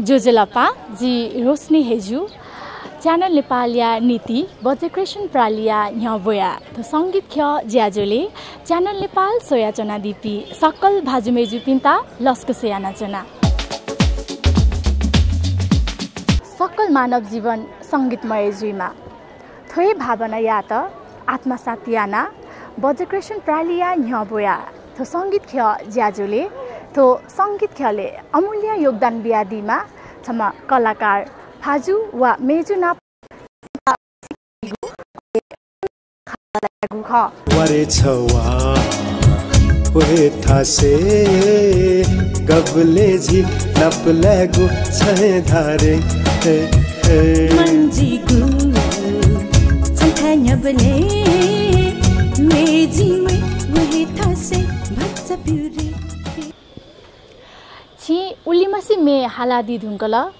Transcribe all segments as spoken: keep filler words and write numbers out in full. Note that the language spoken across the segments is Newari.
ज्वजलपा, जि रोशनी हेजु। च्यानल नेपालया निंतिं बज्रकृष्ण प्रालिया न्ह्यब्वया थ्व संगीत ख्यः ज्याझ्वलय् च्यानल नेपाल स्वयाच्वनादीपिं सकल भाजु मय्जुपिन्त लसकुस यानाच्वना। सकल मानव जीवन संगीतमय जुइमाः। थ्व हे भावनायात आत्मसात यानाः बज्रकृष्ण प्रालिया न्ह्यब्वया थ्व संगीत ख्यः ज्याझ्वलय्, थ्व संगीत ख्यलय् अमूल्य योगदान बियादीम्ह छम्ह कलाकार भाजु वा मय्जु नाप खः। वारे छवा वे थासे गबले झी नापलायेगु छेँ धारे। हे, हे। मन्जिगु छन्था न्ह्यबले मेजिमय वे थासे भचा प्युरे। छिं उलिमछि म्ये हालादी धुंकल।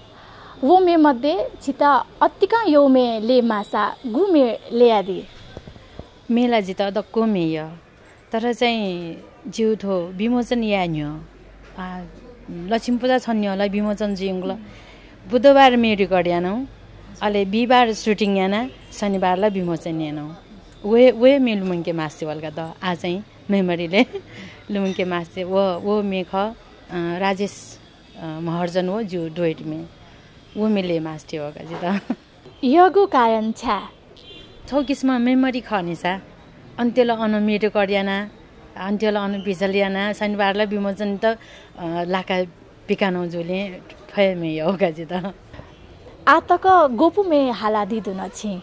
व म्ये मध्ये छित अतिकं यःम्ये लय् माःसा गु म्ये लय्यादी? म्ये ला जितः दक्व म्ये यः, तर चाहिँ जिगु थ्व विमोचन याये न्ह्यः, आ, लक्ष्मी पूजा छन्हु न्ह्यः ला विमोचन जुइधुंकल। बुधबार म्ये record यानागु, अले बिहिबार shooting यानाः शनिबार ला विमोचन यानागु। व हे, व हे म्ये लुमंके मास्ति वल का द। आः चाहिँ memory लय् लुमंके मास्ति। व, व म्ये खः, अ, राजेश अ, महर्जन व जिगु duet म्ये, व म्ये लय् मास्ति वः का जितः। यःगु कारण छाय्? थ्व किसिमं memory खः नि सा। अन्त्यलं अन म्ये record यानाः, अन्त्यलं अन visual यानाः शनिबार ला विमोचन त, अ, लाका पिकानागु जुलिं थ्व हे म्ये यः का जितः। आः तक गपु म्ये हालादी धुन छिं?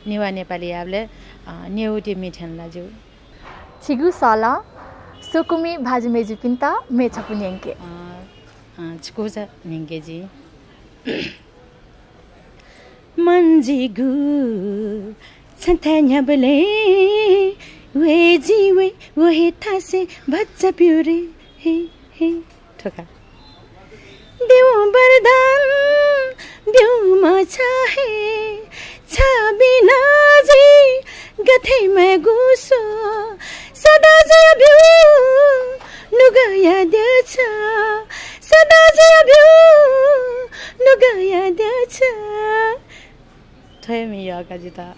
नेवाः नेपालय् याःबलय्, अ, नेवाःतय् म्ये थें ला ज्यू। छिगु सलं स्वकुमि भाजु मय्जुपिन्त म्ये छपु न्यंके। अ, अ, छकूचा न्यंके जि। मन्जिगु छन्था न्ह्यबले वे जि वे, व हे थासे भचा प्युरे। हे, हे। थ्व का। ब्यू वरदान, ब्यू मछाः हे, छ बिना जि गथे मय्गु स्वः। सदां जुयाब्यु नुगःया द्यःछाः, सदां जुयाब्यु नुगःया द्यःछाः। थ्व हे म्ये यः का जितः।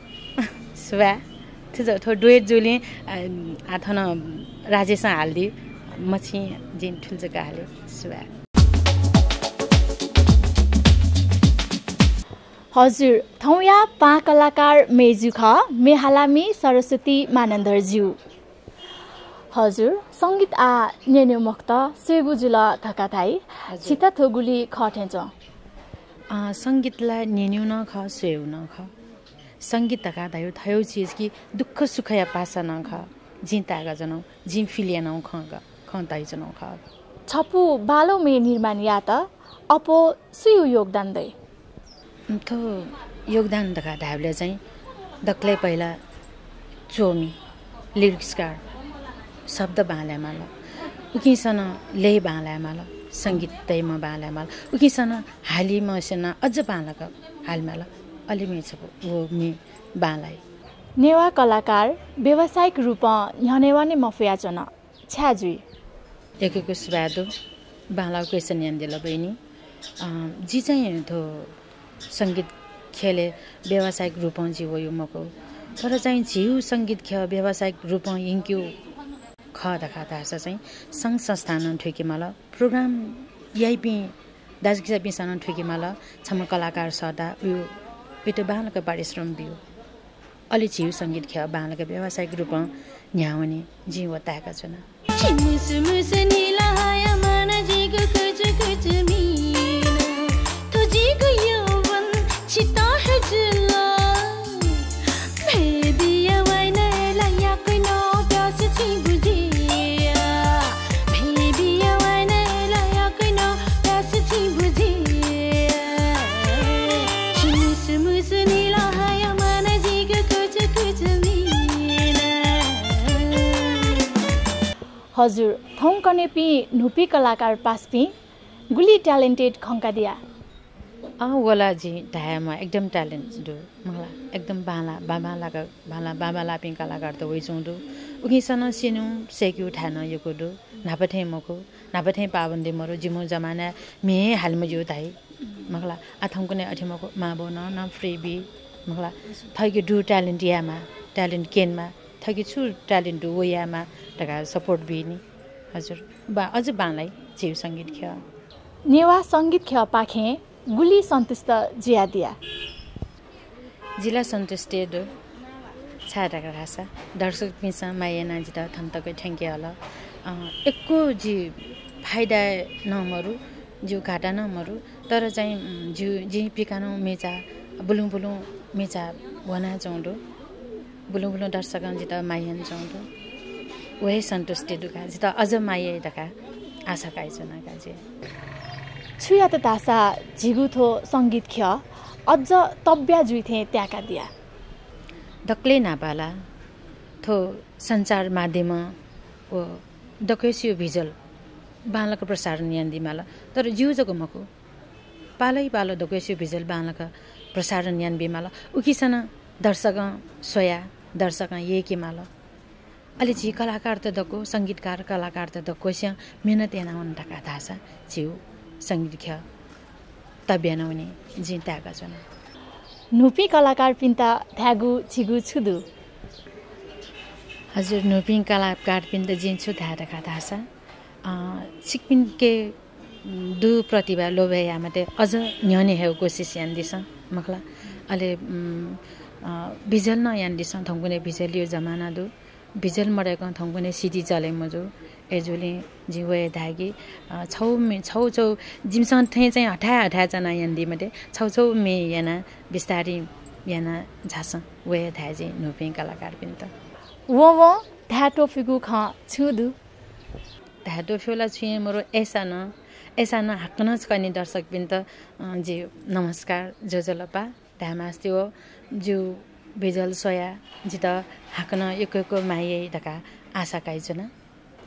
सुभाय्। थुज-, थ्व duet जुलिं, अ, आः थन राजेशं हालादी, मछिं जिं थुलि जक हाले। सुभाय्। हजुर, थौंया पाहां कलाकार मय्जु खः, म्ये हालामि सरस्वती मानन्धर ज्यू। हजुर, संगीत आः न्यनेगु मखुत, स्वयेगु जुल धकाः धाइ। हजुर। छित थ्व गुलि खः थें च्वं? अँ, संगीत ला न्यनेगु नं खः, स्वयेगु नं खः। संगीत धकाः धाइगु थज्याःगु चिज कि दुःख सुखया पासा नं खः। जिं ताय्काच्वनागु, जिं feel यानागु खँ ग-, खँ धाइच्वनागु खः। छपु बांलाःगु म्ये निर्माण यायेत अप्वः सुयागु योगदान दइ? थ्व योगदान धकाः धायेबलय् चाहिँ दकलय् पहिला च्वमि, lyricistकार, शब्द बांलाये माल, उकिसनं लय बांलाये माल, संगीत तयेम्ह बांलाये माल, उकिसनं हालीम्हसिनं अझ बांलाक हाले माल, अले म्ये छपु व म्ये बांलाइ। नेवाः कलाकार व्यावसायिक रूपं न्ह्यःने वने मफयाच्वन। छाय् जुइ? यक्व यक्व सुभाय् दु। बांलाःगु question यानादिल बहिनी। अँ, जि चाहिँ थ्व संगीत ख्यलय् व्यावसायिक रूपं जि वयागु मखु। तर चाहिँ झीगु संगीत ख्यः व्यावसायिक रूपं यंकेगु खः धकाः धाःसा चाहिँ संघ संस्थां नं थुइके माल। Program याइपिं दाजुकिजापिन्सं नं थुइके माल। छम्ह कलाकार सःता उयो, उइत बांलाक पारिश्रम बियु। अले झीगु संगीत ख्यः बांलाक व्यावसायिक रूपं न्ह्यावने जिं व ताय्काच्वना। छिमुसुमुसु निला हया मान जिगु कुचुकुचु मिना, थ्व जिगु यौवन छित हे जुल। भेबिया वाइनय् ला याकनं प्यास छिं बुझिया। भेबिया वाइनय् ला याकनं प्यास छिं बुझिया। छिमुसुमुसु निला हया मान जिगु कुचुकुचु मिना। हजुर, थौंकन्हेपिं न्हूपिं कलाकार पासापिं गुलि talented खंकादिया? अँ, व ला जिं धायेमाः, एकदम talent दु मला, एकदम बांला, बांबांलाक, बांला, बांबांलाःपिं कलाकार त वइच्वंगु दु। उकिसनं स्यनेगु, सय्केगु थाय् नं यक्व दु। न्हापा थें मखु, न्हापा थें पाबन्दी मरु, जिमु जमाना म्ये हाले मज्यू धाइ। मखला, आ थौंकन्हय् अथे मखु, मांबौनं नं free बी। मखला, थःके दु talent यायेमाः, talent क्यनेमाः, थःके छु talent दु व यायेमाः धकाः support बीनि। हजुर, बा-, अझ बांलाइ झीगु संगीत ख्यः। नेवाः संगीत ख्यःपाखें गुलि सन्तुष्ट जुयादिया? जि ला सन्तुष्ट दु। छाय् धकाः धाःसा दर्शकपिन्सं माया यानाः जितः थन तक थ्यंके हल। अँ, यक्व जि फाइदा नं मरु, जिगु घाटा नं मरु, तर चाहिँ, उम्, जि, जिं पिकानु मेचा, बुलुं बुलुं मेचा वनाच्वंगु दु। बुलुं बुलुं दर्शकं जितः माया यानाच्वंगु दु। व हे सन्तुष्टि दु का, जितः अझ माया याइ धकाः आशा काइच्वना का जि। छु यात धाःसा झीगु थ्व संगीत ख्यः अझ तब्या जुइ थें त्याकादिया? दकलय् न्हापा ला थ्व सञ्चार माध्यमं व दक्वसियो visual बांलाक प्रसारण यानादी माल, तर जिगु जक मखु, पालय् पाल दक्वसियो visual बांलाक प्रसारण यानाबी माल। उकिसनं दर्शकं स्वयाः, दर्शकं यय्के माल। अले झी कलाकारत दक्व, संगीतकार कलाकारत दक्वसियां मेहनत याना वन धकाः धाःसा झीगु संगीत ख्यः तब्या नं वनी, जिं ताय्काच्वना। न्हूपिं कलाकारपिन्त धायेगु झीगु छु दु? हजुर, न्हूपिं कलाकारपिन्त जिं छु धाये धकाः धाःसा, अँ, छिकपिन्के दु प्रतिभा लोभय् याये मते, अझ न्ह्यःने हयेगु कोसिस यानादिसँ, मखला। अले, उम्, अ, visual नं यानादिसँ, थौंकन्हय् visual यो जमाना दु। Visual मदय्कं थौंकन्हय् CD चले मजू। अय्जूगुलिं जिं व हे धाये कि, अ, छौ मे-, छौ छौ जिमिसं थें चाहिँ हथाय् हथाय् च्वना यानादी मते, छौ छौ मे याना बिस्तारं याना झासँ, व हे धाये जिं न्हूपिं कलाकारपिन्त। वं वं धाये त्वःफिगु खँ छुं दु? धाये त्वःफिगु ला छुं हे मरु, अय्सानं, अय्सानं हाकनं छकः नि दर्शकपिन्त, अ, जि नमस्कार, ज्वजलपा धायेमास्ति वः। जिगु visual स्वयाः जितः हाकनं यक्व यक्व माया याइ धकाः आशा काइच्वना।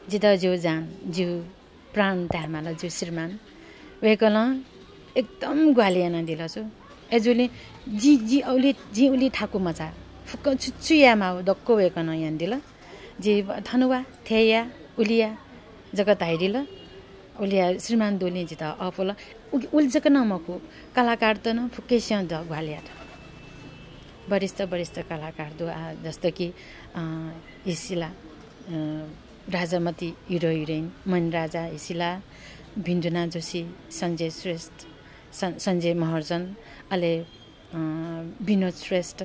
जितः जिगु जान, जिगु प्राण धायेमाल जिगु श्रीमान। वय्कलं एकदम ग्वाहालि यानादिल छु। अय्जूगुलिं जि, जि उलि, जिं उलि थाकु मचा। फुक्क छु छु यायेमाःगु दक्व वय्कलं यानादिल। जि थन वा, थथे या, उलि या जक धाइदिल। उलि या श्रीमान दुलिं जितः अःपुल। उ-, उलि जक नं मखु, कलाकारत नं फुक्कसियां द ग्वाहालि यात। वरिष्ठ, वरिष्ठ कलाकार दु, आ, जस्तो कि, अ, हिसिला, अ, राजामती hero heroine, मणि राजा हिसिला, बिन्दुना जोशी, सञ्जय श्रेष्ठ, सं-, सञ्जय महर्जन, अले अ, विनोद श्रेष्ठ,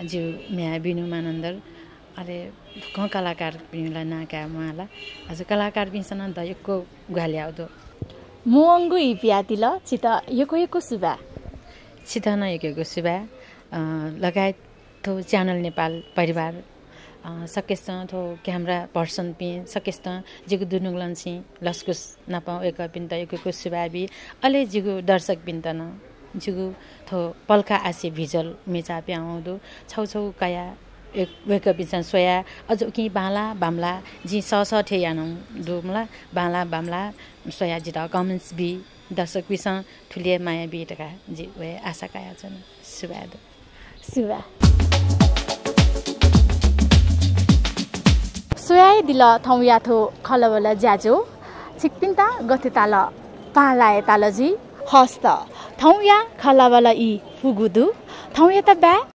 जिगु म्ह्याय् बिनु मानन्धर, अले फुक्कं कलाकारपिनिगु ला नां काये म्वाः ला। अझ कलाकारपिन्सं नं द यक्व ग्वाहालि याःगु दु। मुंवंगु ई बियादिल, छितः यक्व यक्व सुभाय्। छितः नं यक्व यक्व सुभाय्। अ, लगायत थ्व Channel Nepal परिवार, अ, सकसितं थ्व camera personपिं सकसितं जिगु दुनुगलंनिसें लसकुस नाप वय्कःपिन्त यक्व यक्व सुभाय् बी। अले जिगु दर्शकपिन्त नं जिगु थ्व पलखा आसे visual मेचा पिहां वंगु दु। छौ छौ कयाः वय्-, वय्कःपिन्सं स्वयाः अझ उकिं बांलाः बांमलाः जिं सःसः थें यानागु दु मला, बांलाः बांमलाः स्वयाः जितः comments बी, दर्शकपिन्सं थुलि हे माया बी धकाः जिं व हे आशा कयाच्वना। सुभाय् दु। सुभाय्। स्वयादिल थौंया थ्व खँल्हाबल्हा ज्याझ्वः। छिकपिन्त गथे ताल, बांलाः हे ताल जुइ। हस्त, थौंया खँल्हाबल्हा ई फुगु दु। थौंयात बाय्।